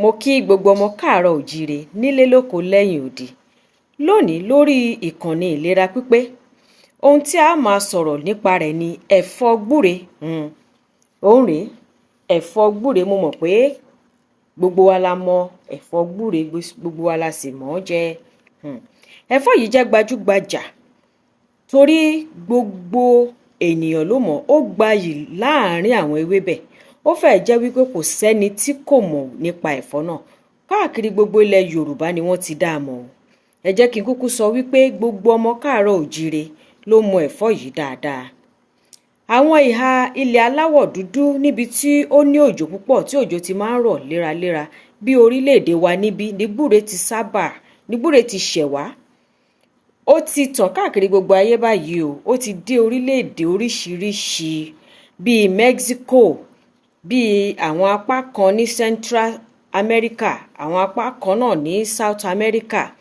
Mo kí gbogbo ọmọ káàárọ̀ òjíire nílé lóko lẹ́yìn odi. Lónìí lórí ìkànnì Ìlera Pípé, ohun tí a máa sọ̀rọ̀ nípa rẹ̀ ni ẹ̀fọ́ gbúre. Òun rèé, ẹ̀fọ́ gbúre. Mo mọ̀ pé gbogbo wa la mọ ẹ̀fọ́ gbúre, gbogbo wa la sì mọ̀ ọ́ jẹ. Ẹ̀fọ́ yìí jẹ́ gbajúgbajà torí gbogbo ènìyàn ló mọ̀ ọ́, ó gbayì láàárín àwọn ewébẹ̀. Ó fẹ́ẹ̀ jẹ́ wípé kò sẹ́ni tí kò mọ̀ nípa ẹ̀fọ́ náà. Káàkiri gbogbo ilẹ̀ Yorùbá ni wọ́n ti dá a mọ̀ o. Ẹ jẹ́ kí n kúkú sọ wípé gbogbo ọmọ káàárọ̀ òjíire ló mọ ẹ̀fọ́ yìí dáadáa. Àwọn ìhà ilẹ̀ aláwọ̀ dúdú níbi tí ó ní òjò púpọ̀, tí òjò ti máa ń rọ̀ léraléra, bí orílẹ̀-èdè wa níbí ní gbúre ti sábà ní gbúre ti ṣẹ̀ wá. Ó ti tàn káàkiri gbogbo ayé báyìí o. Ó ti dé orílẹ̀-èdè oríṣiríṣi bíi Mexico, bíi àwọn apá kan ní Central America, àwọn apá kan náà ní South America.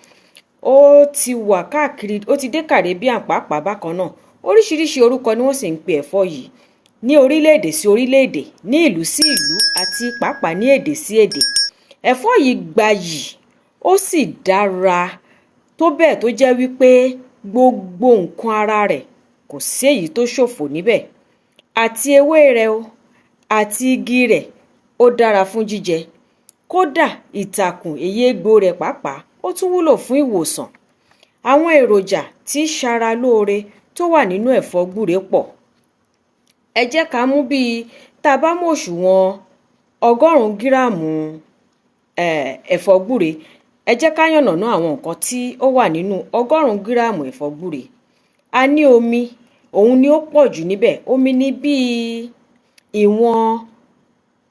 Ó ti wà káàkiri, ó ti dé Caribbean pàápàá bákan náà. Oríṣiríṣi orúkọ ni wọ́n sì ń pe ẹ̀fọ́ yìí ní orílẹ̀-èdè sí orílẹ̀-èdè, ní ìlú sí ìlú, àti pàápàá ní èdè sí èdè. Ẹ̀fọ́ yìí gbayì, ó sì dára tó bẹ́ẹ̀ tó jẹ́ wípé gbogbo nǹkan ara rẹ̀, kò sí èyí tó ṣòfò níbẹ̀. Àti ewé rẹ̀ o, àti igi rẹ̀, ó dára fún jíjẹ. Kódà ìtàkùn, èyí egbò rẹ̀ pàápàá, ó tún wúlò fún ìwòsàn. Àwọn èròjà tí í ṣara lóore tó wà nínú ẹ̀fọ́ gbúre pọ̀. Ẹ jẹ́ ká mú bíi tá a bá mú òṣùwọ̀n 100 gíráàmù ẹ̀fọ́ gbúre, ẹ jẹ́ ká yànnàná àwọn nǹkan tí ó wà nínú 100 gíráàmù ẹ̀fọ́ gbúre. A ní omi, òun ni ó pọ̀ jù níbẹ̀. Omi ní bíi ìwọ̀n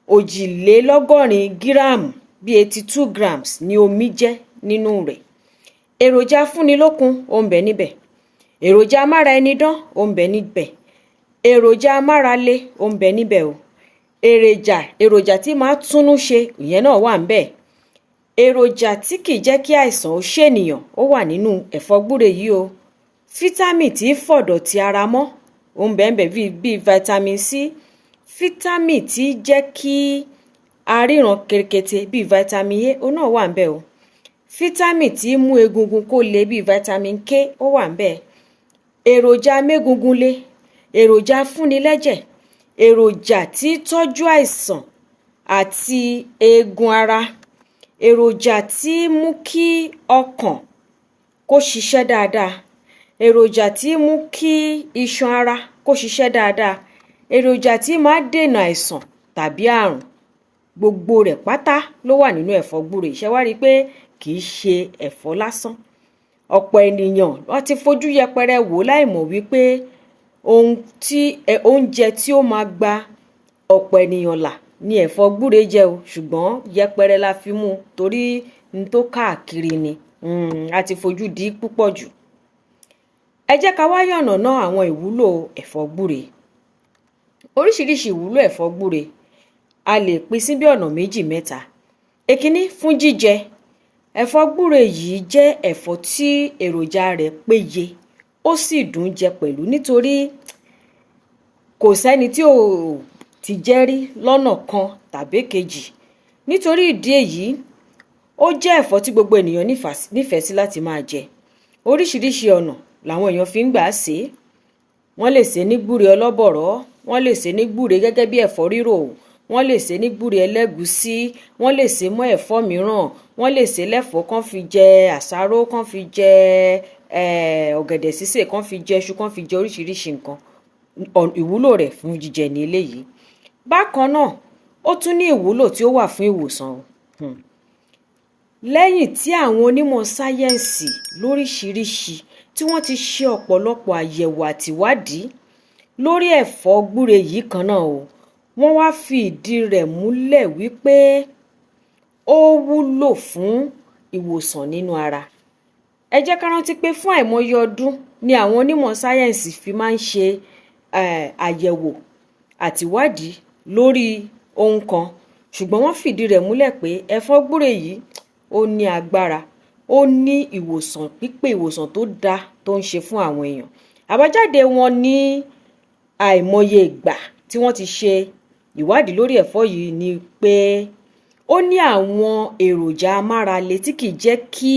82 gíráàmù, bíi 82 grams ni omi jẹ́ nínú rẹ̀. Èròjà afúnilókun, ó ń bẹ níbẹ̀. Èròjà amára ẹni dán, ó ń bẹ níbẹ̀. Èròjà amárale, ó ń bẹ níbẹ̀ o. Èròjà tí máa túnú ṣe, ìyẹn náà wà ńbẹ̀. Èròjà tí kìí jẹ́ kí àìsàn ó ṣènìyàn, ó wà nínú ẹ̀fọ́ gbúre yìí o. Fítámì tí í fọ̀dọ̀tí ara mọ́, ó ń bẹ ńbẹ̀, bíi vitamin C. Fítámì tí jẹ́ kí a ríran ketekete, bíi vitamin A, òun náà wà ńbẹ̀ o. Fítámì tí mú egungun kó le, bíi vitamin K, ó wà ńbẹ̀. Èròjà amégungun le, èròjà afúnilẹ́jẹ̀, èròjà tí tọ́jú àìsàn àti eegun ara, èròjà tí mú kí ọkàn kó ṣiṣẹ́ dáadáa, èròjà tí mú kí iṣan ara kó ṣiṣẹ́ dáadáa, èròjà tí máa dènà àìsàn tàbí àrùn, gbogbo rẹ̀ pátá ló wà nínú ẹ̀fọ́ gbúre. Ṣé wá rí i pé kì í ṣe ẹ̀fọ́ lásán? Ọ̀pọ̀ ènìyàn wọ́n ti fojú yẹpẹrẹ wò láìmọ̀ wípé ohun tí oúnjẹ tí ó máa gba ọ̀pọ̀ ènìyàn là ni ẹ̀fọ́ gbúre jẹ́ o. Ṣùgbọ́n yẹpẹrẹ la fi mú un torí n tó káàkiri ni, a ti fojú di púpọ̀ jù. Ẹ jẹ́ ká wá yànnàná àwọn ìwúlò ẹ̀fọ́ gbúre. Oríṣiríṣi ìwúlò ẹ̀fọ́ gbúre, a lè pín sí bí ọ̀nà méjì, mẹ́ta. Èkíní, fún jíjẹ. Ẹ̀fọ́ gbúre yìí jẹ́ ẹ̀fọ́ tí èròjà rẹ̀ péye, ó sì dùn jẹ pẹ̀lú, nítorí kò sẹ́ni tí ò ti jẹ́ rí lọ́nà kan tàbí èkejì. Nítorí ìdí èyí, ó jẹ́ ẹ̀fọ́ tí gbogbo ènìyàn nífẹ̀ẹ́ sí láti máa jẹ. Oríṣiríṣi ọ̀nà làwọn èèyàn fi ń gbà sè é. Wọ́n lè sè é ní gbúre ọlọ́bọ̀rọ́, wọ́n lè sè é ní gbúre gẹ́gẹ́ bí ẹ̀fọ́ rírò, wọ́n lè sè é ní gbúre ẹlẹ́gùúsí, wọ́n lè sè é mọ́ ẹ̀fọ́ mìíràn, wọ́n lè sè é lẹ́fọ̀ọ́ kán fi jẹ àsáró, kán fi jẹ ọ̀gẹ̀dẹ̀ sísè, kán fi jẹ iṣu, kán fi jẹ oríṣiríṣi nǹkan. Ìwúlò rẹ̀ fún jíjẹ ní eléyìí. Bákan náà, ó tún ní ìwúlò tí ó wà fún ìwòsàn o. Lẹ́yìn tí àwọn onímọ̀ sáyẹ́ǹsì lóríṣiríṣi tí wọ́n ti ṣe ọ̀pọ̀lọpọ̀ àyẹ̀wò àtìwádìí lórí ẹ̀fọ́ gbúre yìí kan náà o, wọ́n wá fi ìdí rẹ̀ múlẹ̀ wípé ó wúlò fún ìwòsàn nínú ara. Ẹ jẹ́ ká rántí pé fún àìmọye ọdún ni àwọn onímọ̀ sáyẹ́ǹsì fi máa ń ṣe àyẹ̀wò àtìwádìí lórí ohun kan, ṣùgbọ́n wọ́n fìdí rẹ̀ múlẹ̀ pé ẹ̀fọ́ gbúre yìí, ó ní agbára, ó ní ìwòsàn pípé, ìwòsàn tó dáa tó ń ṣe fún àwọn èèyàn. Àbájáde wọn ní àìmọye ìgbà tí wọ́n ti ṣe ìwádìí lórí ẹ̀fọ́ yìí ni pé Ó ní àwọn èròjà amárale tí kìí jẹ́ kí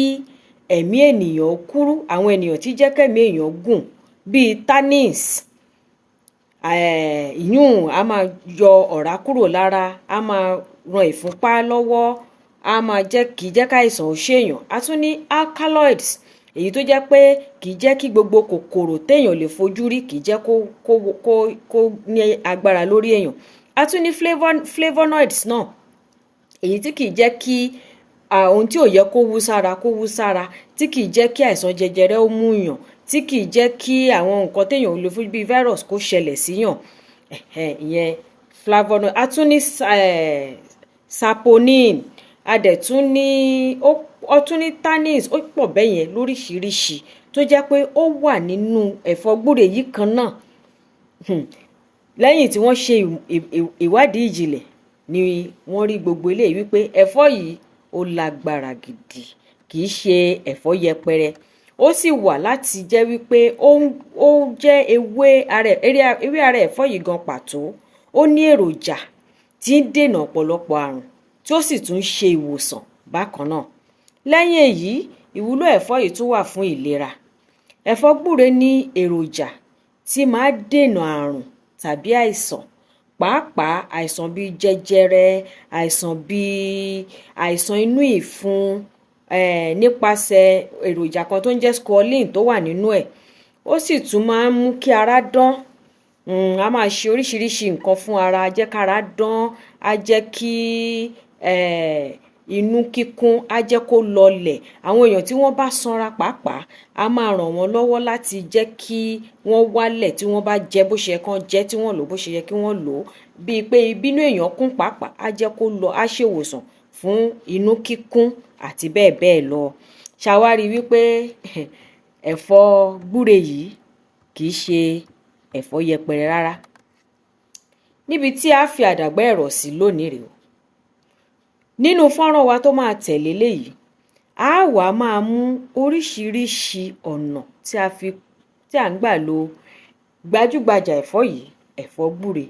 ẹ̀mí ènìyàn kúrú, àwọn ènìyàn tí jẹ́ kẹ́mìí èèyàn gùn, bíi tannins. Ìyún á máa yọ ọ̀rá kúrò lára, á máa ran ìfúnpá lọ́wọ́, á máa jẹ́ kì í jẹ́ káìsàn ó ṣèyàn. A tún ní alkaloids, èyí tó jẹ́ pé kì í jẹ́ kí gbogbo kòkòrò téèyàn lè fojú rí, kì í jẹ́ kó ní agbára lórí èèyàn. A tún ní flavonoids náà, èyí tí kì í jẹ́ kí ohun tí ò yẹ kó wú sára kó wú sára, tí kì í jẹ́ kí àìsàn jẹjẹrẹ ó mú yàn, tí kì í jẹ́ kí àwọn nǹkan téèyàn ò lè fojú bíi virus kó ṣẹlẹ̀ síyàn. Ìyẹn flavonoid. A tún ní saponin, a dẹ̀ tún ní, ó tún ní tannins. Ó pọ̀ bẹ́yẹn lóríṣiríṣi tó jẹ́ pé ó wà nínú ẹ̀fọ́ gbúre yìí kan náà. Lẹ́yìn tí wọ́n ṣe ìwádìí ìjìnlẹ̀ ni wọ́n rí gbogbo eléyìí wípé ẹ̀fọ́ yìí ó lágbára gidi, kì í ṣe ẹ̀fọ́ yẹpẹrẹ. Ó sì wà láti jẹ́ wípé ó jẹ́ ewé ara ẹ̀fọ́ yìí gan pàtó, ó ní èròjà tí ń dènà ọ̀pọ̀lọpọ̀ àrùn, tí ó sì tún ṣe ìwòsàn bákan náà. Lẹ́yìn èyí, ìwúlò ẹ̀fọ́ yìí tún wà fún ìlera. Ẹ̀fọ́ gbúre ní èròjà tí máa dènà àrùn tàbí àìsàn, pàápàá àìsàn bíi jẹjẹrẹ, àìsàn bíi àìsàn inú ìfun, nípasẹ̀ èròjà kan tó ń jẹ́ squalene tó wà nínú ẹ̀. Ó sì tún máa ń mú kí ara dán. A máa ṣe oríṣiríṣi nǹkan fún ara, á jẹ́ kára dán, á jẹ́ kí inú kíkún, á jẹ́ kó lọlẹ̀. Àwọn èèyàn tí wọ́n bá sanra pàápàá, á máa ràn wọ́n lọ́wọ́ láti jẹ́ kí wọ́n wálẹ̀ tí wọ́n bá jẹ bó ṣe yẹ kán jẹ, tí wọ́n lò bó ṣe yẹ kí wọ́n lò ó. Bíi pé ìbínú èèyàn kún pàápàá, á jẹ́ kó lọ, á ṣèwòsàn fún inú kíkún àti bẹ́ẹ̀ bẹ́ẹ̀ lọ. Ṣàwárí wípé ẹ̀fọ́ gbúre yìí kì í ṣe ẹ̀fọ́ yẹpẹrẹ rárá. Níbi tí a fi àdàgbà ẹ̀rọ̀ sí lónìí rèé o. Nínú fọ́nrán wa tó máa tẹ̀lé léyìí, a wá máa mú oríṣiríṣi ọ̀nà tí à ń gbà lo gbajúgbajà ẹ̀fọ́ yìí, ẹ̀fọ́ gbúre,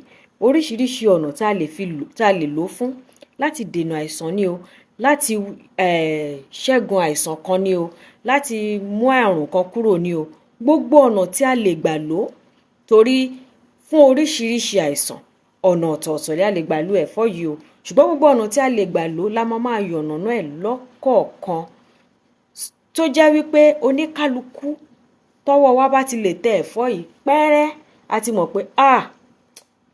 oríṣiríṣi ọ̀nà tí a lè fi lò, tí a lè lò ó fún láti dènà àìsàn ni o, láti ṣẹ́gun àìsàn kan ni o, láti mú àrùn kan kúrò ni o, gbogbo ọ̀nà tí a lè gbà lò ó, torí fún oríṣiríṣi àìsàn, ọ̀nà ọ̀tọ̀ọ̀tọ̀ la lè gbà lo ẹ̀fọ́ yìí o. Ṣùgbọ́n gbogbo ọ̀nà tí a lè gbà lò ó la máa máa yànnàná ẹ̀ lọ́kọ̀ọ̀kan, tó jẹ́ wípé oníkálukú tọ́wọ́ wa bá ti lè tẹ ẹ̀fọ́ yìí pẹ́rẹ́, a ti mọ̀ pé, ah,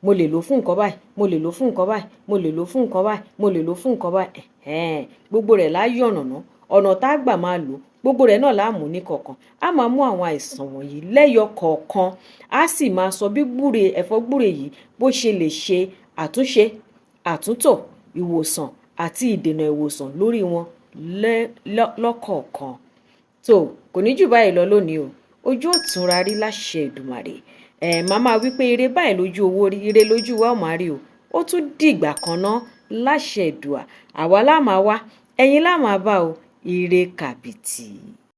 mo lè lò ó fún nǹkan báyìí, mo lè lò ó fún nǹkan báyìí, mo lè lò ó fún nǹkan báyìí, mo lè lò ó fún nǹkan báyìí. Gbogbo rẹ̀ lá yànnàná, ọ̀nà tá a gbà máa lò, gbogbo rẹ̀ náà lá mú ní kọ̀ọ̀kan. A máa mú àwọn àìsàn wọ̀nyí lẹ́yọ kọ̀ọ̀kan, á sì máa sọ bí gbúre, ẹ̀fọ́ gbúre yìí, bó ṣe lè ṣe àtúnṣe, àtúntò, ìwòsàn àti ìdènà ìwòsàn lórí wọn lọ́kọ̀ọ̀kan. Tó kò ní jù báyìí lọ lónìí o. Ojú ò túnra rí láṣẹ Èdùmàrè. Ẹ máa máa wí pé ire báyìí lójú owó rí, ire lójú wa ò máa rí o. Ó tún dìgbà kan ná láṣẹ Èdùà. Àwa lá máa wá, ẹ̀yin lá máa bá o. Ire kàbìtì.